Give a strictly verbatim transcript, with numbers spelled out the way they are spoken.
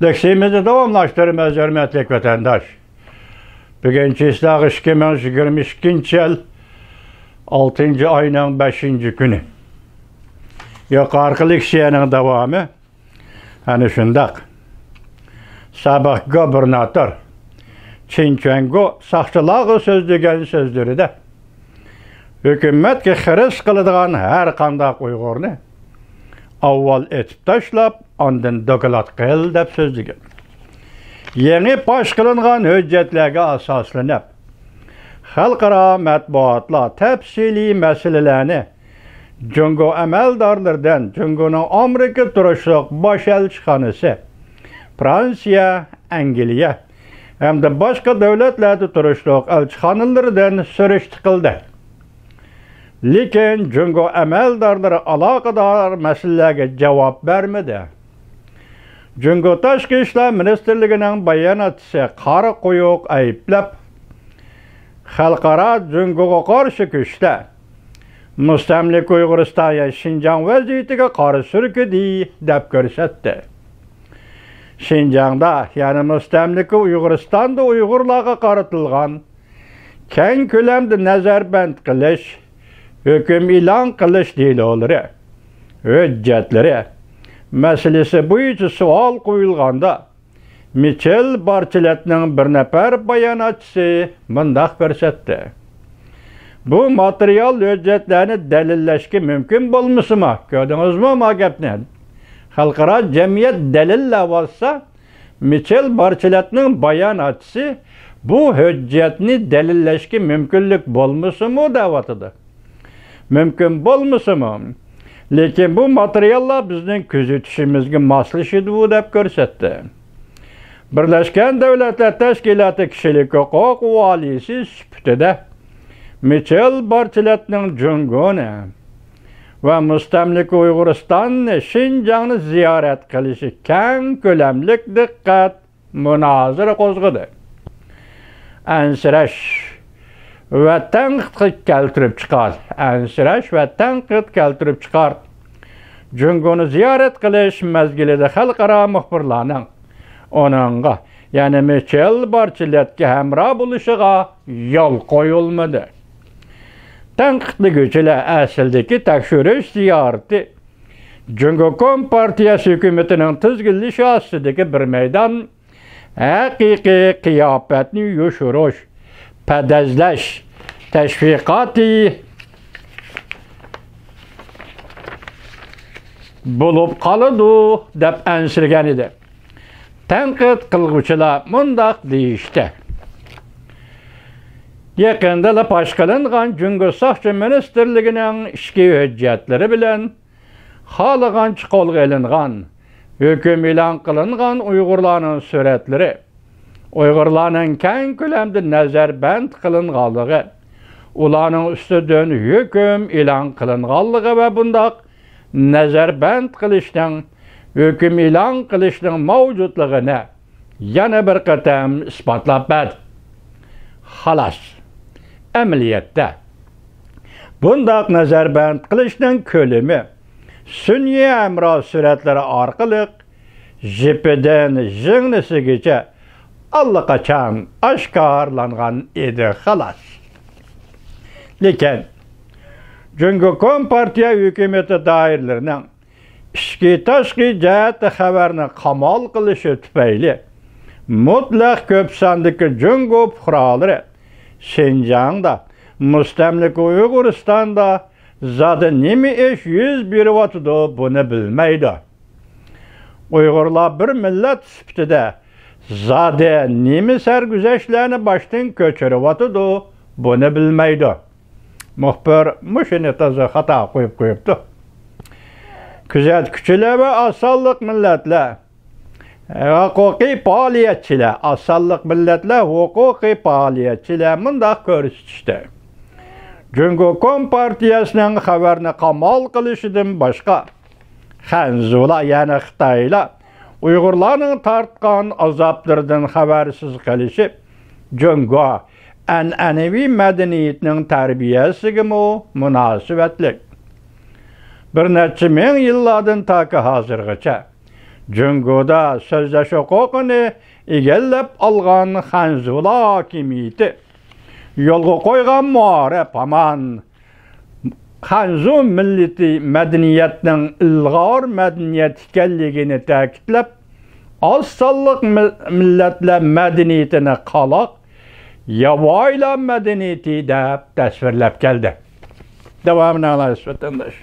تەكلىپىمىزنى داۋاملاشتۇرىمىز، ھۆرمەتلىك ۋەتەنداش. بۈگۈن چىسلاق ئىككى مىڭ يىگىرمە ئىككىنچى يىل، ئالتىنچى ئاينىڭ بەشىنچى كۈنى. يۇقىرىقى لېكسىيەنىڭ داۋامى. ئەنە شۇنداق. سابىق گۇبېرناتور چېن چۈەنگو ساقچىلارغا سۆزلىگەن سۆزلىرىدە، ھۆكۈمەتكە خىرىس قىلىدىغان ھەر قانداق ئۇيغۇرنى ئاۋۋال ئېتىپ تاشلاپ، ئاندىن دوكلات قىل، دەپ سۆزلىگەن. يېڭى پاش قىلىنغان ھۆججەتلەرگە ئاساسلىنىپ، خەلقئارا مەتبۇئاتلار تەپسىلىي مەسىلىلەرنى جۇڭگو ئەمەلدارلىرىدىن، جۇڭگونىڭ ئامېرىكا تۇرۇشلۇق باش ئەلچىخانىسى، فرانسىيە، ئەنگلىيە ھەمدە باشقا دۆلەتلەردە تۇرۇشلۇق ئەلچىخانىلىرىدىن سۈرۈشتە قىلدى. لېكىن جۇڭگو ئەمەلدارلىرى ئالاقىدار مەسىلىلەرگە جاۋاب بەرمىدى. جۇڭگو تاشقى ئىشلار مىنىستىرلىكىنىڭ باياناتچىسى قارا قويۇق ئەيىبلەپ، خەلقئارا جۇڭگوغا قارشى كۈچلەر مۇستەملىكە ئۇيغۇرىستان يا شىنجاڭ ۋەزىيىتىگە قارا سۈركىدى، دەپ كۆرسەتتى. شىنجاڭدا، يەنى مۇستەملىكە ئۇيغۇرىستاندا ئۇيغۇرلارغا قارىتىلغان كەڭ كۆلەمدە نەزەربەند قىلىش، ھۆكۈم ئېلان قىلىش دېلولىرى، ھۆججەتلىرى مەسىلىسى بويىچە سوئال قويۇلغاندا، مىچېل بارچىلەتنىڭ بىر نەپەر باياناتچىسى مۇنداق كۆرسەتتى: «بۇ ماتېرىيال ھۆججەتلەرنى دەلىللەشكە مۇمكىن بولمىسىمۇ؟» كۆردىڭىزمۇ ما گەپنى؟ خەلقئارا جەمئىيەت دەلىللەۋاتسا، مىچېل بارچىلەتنىڭ باياناتچىسى بۇ ھۆججەتنى دەلىللەشكە مۇمكىنلىك بولمىسىمۇ دەۋاتىدۇ. مۇمكىن بولمىسىمۇ، لېكىن بۇ ماتېرىياللار بىزنىڭ كۆزىتىشىمىزگە ماسلىشىدۇ، دەپ كۆرسەتتى. بىرلەشكەن دۆلەتلەر تەشكىلاتى كىشىلىك ھوقۇق ۋالىيسى سۈپىتىدە مىچېل بارچىلەتنىڭ جۇڭگونى ۋە مۇستەملىكە ئۇيغۇرىستاننى، شىنجاڭنى زىيارەت قىلىشى كەڭ كۆلەملىك دىققەت، مۇنازىرە قوزغىدى. ئەنسىرەش ۋە تەنقىدقا كەلتۈرۈپ چىقار. ئەنسىرەش ۋە تەنقىد كەلتۈرۈپ چىقار. جۇڭگونى زىيارەت قىلىش مەزگىلىدە خەلقئارا مۇخبىرلارنىڭ ئۇنىڭغا، يەنى مىچېل بارچىلەتكە ھەمراھ بولۇشىغا يول قويۇلمىدى. تەنقىدلىگۈچىلەر ئەسلىدىكى تەكشۈرۈش زىيارىتى جۇڭگو كومپارتىيەسى ھۆكۈمىتىنىڭ تىزگىنلىشى ئاستىدىكى بىر مەيدان ھەقىقىي قىياپەتنى يوشۇرۇش، پەدەزلەش تەشۋىقاتى بولۇپ قالىدۇ، دەپ ئەنسىرىگەن ئىدى. تەنقىد قىلغۇچىلار مۇنداق دېيىشتى: يېقىندىلا پاش قىلىنغان جۇڭگو ساقچى مىنىستىرلىكىنىڭ ئىچكى ھۆججەتلىرى بىلەن خالىغانچە قولغا ئېلىنغان، ھۆكۈم ئېلان قىلىنغان ئۇيغۇرلارنىڭ سۈرەتلىرى، ئۇيغۇرلارنىڭ كەڭ كۆلەمدە نەزەربەند قىلىنغانلىقى، ئۇلارنىڭ ئۈستىدىن ھۆكۈم ئېلان قىلىنغانلىقى ۋە بۇنداق نەزەربەند قىلىشنىڭ، ھۆكۈم ئېلان قىلىشنىڭ مەۋجۇتلۇقىنى يەنە بىر قېتىم ئىسپاتلاپ بەردى. خالاس. ئەمەلىيەتتە، بۇنداق نەزەربەند قىلىشنىڭ كۆلىمى سۈنئىي ھەمراھ سۈرەتلىرى ئارقىلىق جىپىدىن ژىڭنىسىگىچە ئاللىقاچان ئاشكارىلانغان ئىدى، خالاس. لېكىن، جۇڭگو كومپارتىيە ھۆكۈمىتى دائىرىلىرىنىڭ ئىچكى تاشقى جەھەتتە خەۋەرنى قامال قىلىشى تۈپەيلى، مۇتلەق كۆپ ساندىكى جۇڭگو پۇقرالىرى شىنجاڭدا، مۇستەملىكە ئۇيغۇرىستاندا زادى نېمە ئىش يۈز بېرىۋاتىدۇ، بۇنى بىلمەيدۇ. ئۇيغۇرلار بىر مىللەت سۈپىتىدە زادى نېمە سەرگۈزەشتلەرنى باشتىن كۆچۈرۈۋاتىدۇ، بۇنى بىلمەيدۇ. مۇخبىر مۇشۇنى تازا خاتا قويۇپ قويۇپتۇ. كۆزەتكۈچىلەر ۋە ئاز سانلىق مىللەتلەر، ھوقۇقىي پائالىيەتچىلەر، ئاز سانلىق مىللەتلەر، ھوقۇقىي پائالىيەتچىلەر مۇنداق كۆرسىتىشتە: جۇڭگو كومپارتىيەسىنىڭ خەۋەرنى قامال قىلىشىدىن باشقا، خەنزۇلار، يەنى خىتايلار ئۇيغۇرلارنىڭ تارتقان ئازابلىرىدىن خەۋەرسىز قېلىشى جۇڭگو ئەنئەنىۋى مەدەنىيىتىنىڭ تەربىيەسىگىمۇ مۇناسىۋەتلىك. بىر نەچچە مىڭ يىللاردىن تاكى ھازىرغىچە جۇڭگودا سۆزلەش ھوقۇقىنى ئىگىلەپ ئالغان خەنزۇلار ھاكىمىيىتى يولغا قويغان مائارىپ ھامان خەنزۇ مىللىتى مەدەنىيەتنىڭ ئىلغار مەدەنىيەت ئىكەنلىكىنى تەكىتلەپ، ئاز سانلىق مىل-، مىللەتلەر مەدەنىيىتىنى قالاق، ياۋايىلار مەدەنىيىتى دەپ تەسۋىرلەپ كەلدى. داۋامىنى ئاڭلايسىز، ۋەتەنداش.